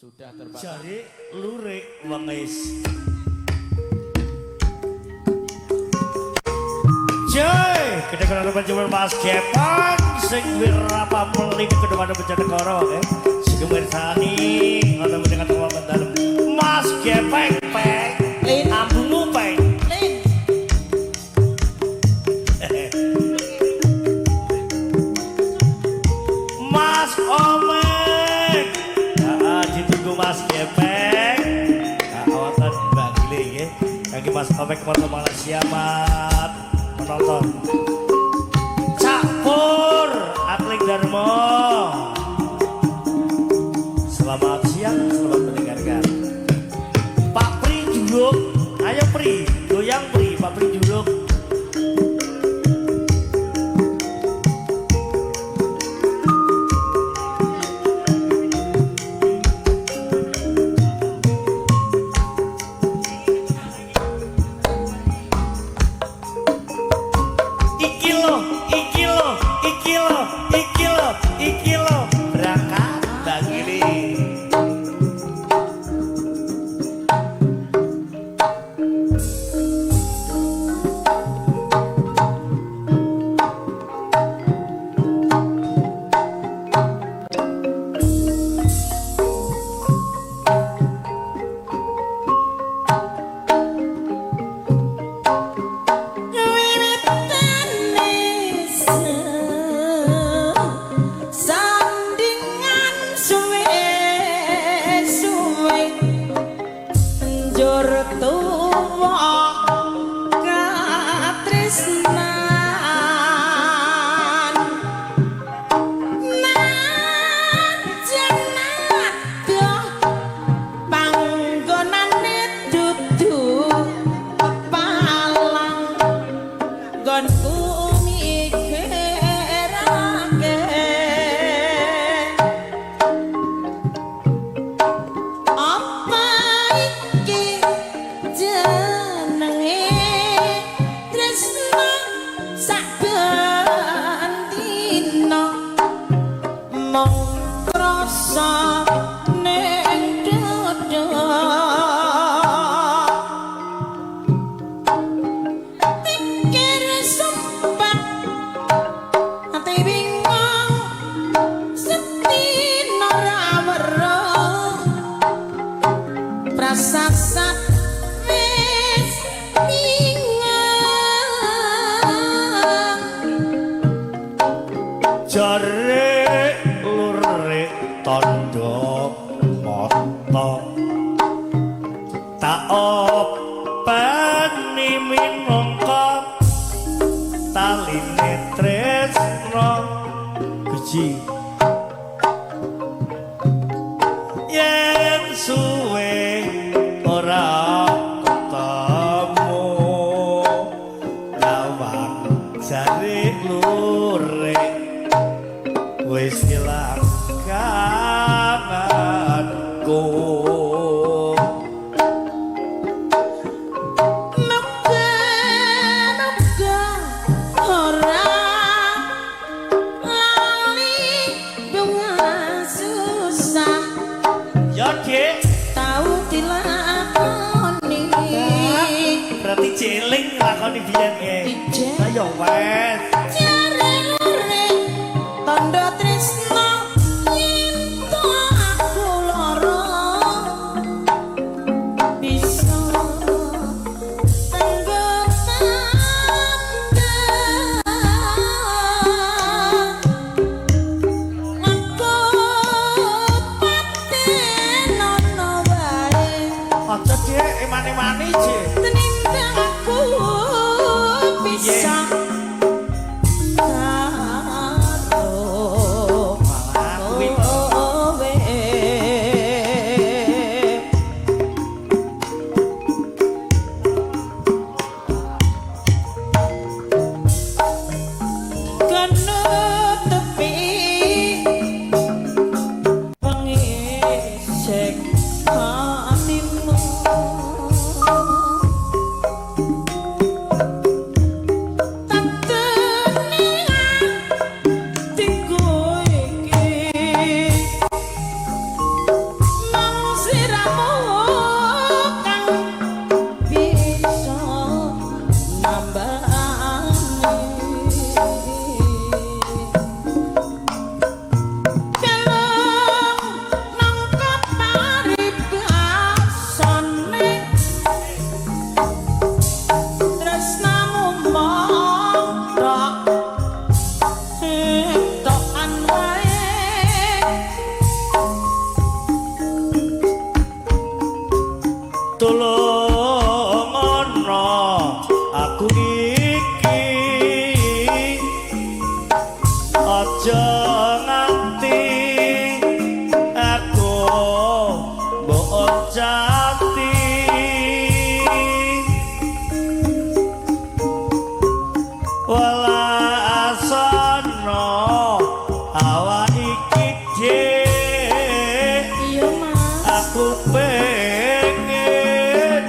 Sudah terpasang. Jare lurik wengis. Jai, kita kenal panjenengan Mas Gepang sing wirapa melik kedua Bojonegoro nggih. Sing mirsani ngoten mendengar wonten dalem. Mas Gepeng peng. Lin. Ambungmu peng. Lin. Mas Omek. Heeh, ditunggu Mas Gepeng. Nah, wonten Mbak Gile nggih. Kangge Mas Omek wonten Malaysia mat penonton. Cak Pur, Atling Darmo. Selamat siang, selamat mendengarkan. Pak Pri Juluk, ayo Pri, goyang Pri, Pak Pri Juluk. Iki lo, iki lo, iki lo, iki lo, iki lo. Berangkat Mbak Gili. Wiwitane sandingan suwe suwe njur tuwa katresnan najan adoh panggonane dudu palang nggonku mikirake apa iki jenenge tresna saben dina mung krasa ning dada pikir sumpah ati bingung sedina ra weruh prasasat wis bingung. Jare lurik tondo moto tak openi minangka taline tresno Guci yen suwe ora ketemu lawang jare lurik wis ilang kangenku. Muga-muga ora lali bunga susah Ya Dik, tau dilakoni. Berarti jeling lakoni biyen e. Ijen. Ayo wes. Jare lurik tondo tresno yen to aku lara bisa tanggo tanda aku paten ana wae. Aja Dik, emane-mane Dik. Tenimbang aku bisa karo Malah kuwi kowe. Kono tepi pengisik hatimu. Tatene atiku iki mung Tresnamu kang bisa nambani. Gelem nangkep paribasane, tresnamu mong tok tokan wae. Tulung ana aku iki, aja nganti aku mbok jati. Welasana awak iki dik, Iya, Mas. Aku pengen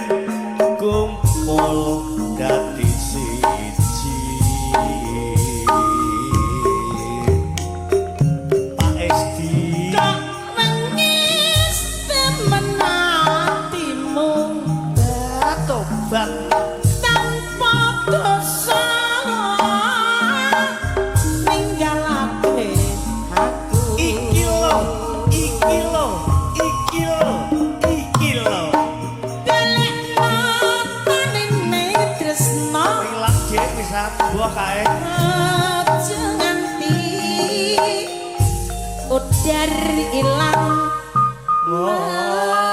kumpul dadi siji. Pak Esti. Kok nangis temen atimu, Tobat. Tanpa dosa ninggalake aku. Iki lo, iki lo, iki lo, iki lo. Delek matane tresno. Ilang jek bisa buah kae. Aja nganti udar ilang. Oh.